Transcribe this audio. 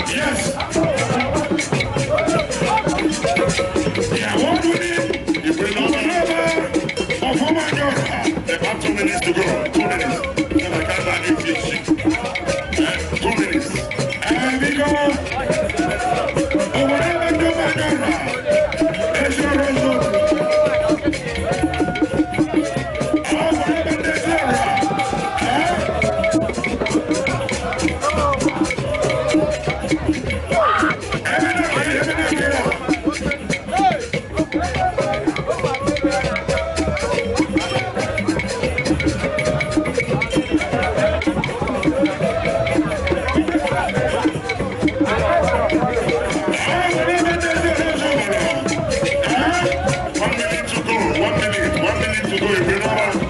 Yes. They have 2 minutes to go. 2 minutes. Then I can't add it. 2 minutes. And we go. Obodo ebe ndị ụmụaka ezi ọrụ eziokwu. Obodo ebe ndị ezi ọrụ. Ebe na-ekele, ebe na-ekele. 1 minute to go. 1 minute. 1 minute to go. If you know